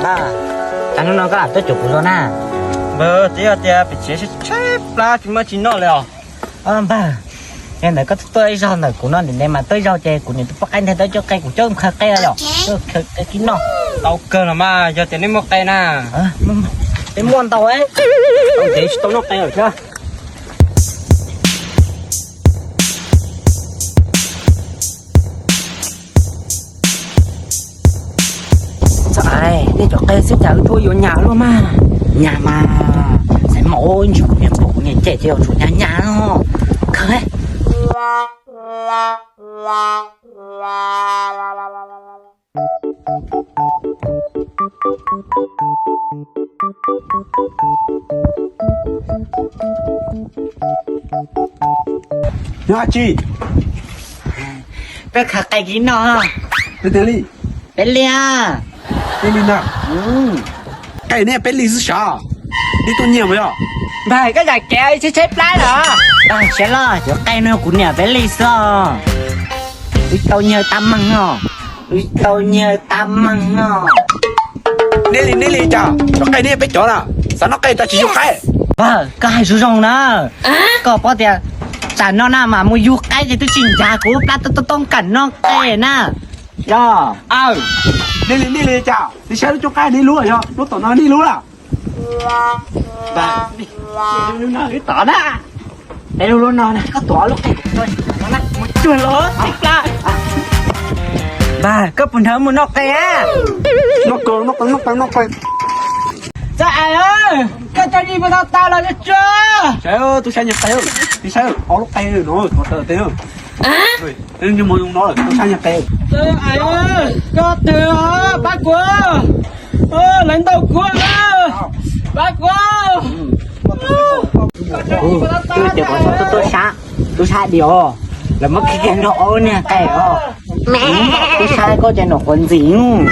Cas hnub no koj tuaj cuag kuv zog na? Npawg, twb yog tias pem tsev tshaib tshaib plab tsis muaj tsis noj li os. Npawg, yog ntawd koj tuaj ib zaug ntawm kuv no ntev ntev mas tuaj ib zaug ces kuv niam tus poj qaib ntag, tuaj coj qe kuv coj mus khaws qe yom, khaws qe kib noj. Tau kawg los mas, yog tias nej muaj qe na. Peb muaj ntau, tau ntev tsis tau noj qe lawm thiab. Txawm es nej cov qe xwb cas wb tuaj yuav nyas luaj mas. Nyas mas, xaiv maum ntsis kuv niam pom kuv niam cem ces yuav tsum nyas nyas no. Khaws. Nyob tsi? Peb khaws qe kib noj. Peb tiag li? Peb li. Peb li na. Qe nej peb li xwb sav, nej tuaj nyiag mas yog. Npawg, koj zam kev ib tshaib tshaib plab los. Npawg, siab loj, cov qe no kuv niam peb li xwb os. Wb tau nyiag tab meeg no, wb tau nyiag tab meeg no. Nej li nej li cas, cov qe nej peb cov na, xav noj qe cas tsis yug qaib. Npawg, koj hais zoo zoo na, koj paub tias tsam no na mas mus yug qaib ces twb tsis ncav kuv plab, toob kam noj qe na. Yog. Nej li nej li cas, nej saib lub cooj qaib nej lub yog lub tom no nej lub lawm. Tod na, peb lub lub no na, koj tuav lub qe no na, mus cuag los tib plab. Npawg, koj puas nrog mus noj qe? Noj qe, noj qe, noj qe, noj qe. Txawj es, koj cov yij puas tau tas los tsuag tsuag? Saib, tub sab nyiag qe, tib saib ob lub qe no, tod tawm teb. Mus zoo no lawm, tub sab nyiag qe. Txawj es, koj twg pab kuv, lawv ntaus kuv, pab kuv. Twb tias kom txhob tuaj sab, tub sab diam, lawv muab kiag kiag nrog ob niag qe os. Tub sab koj ces nws quav ntxim.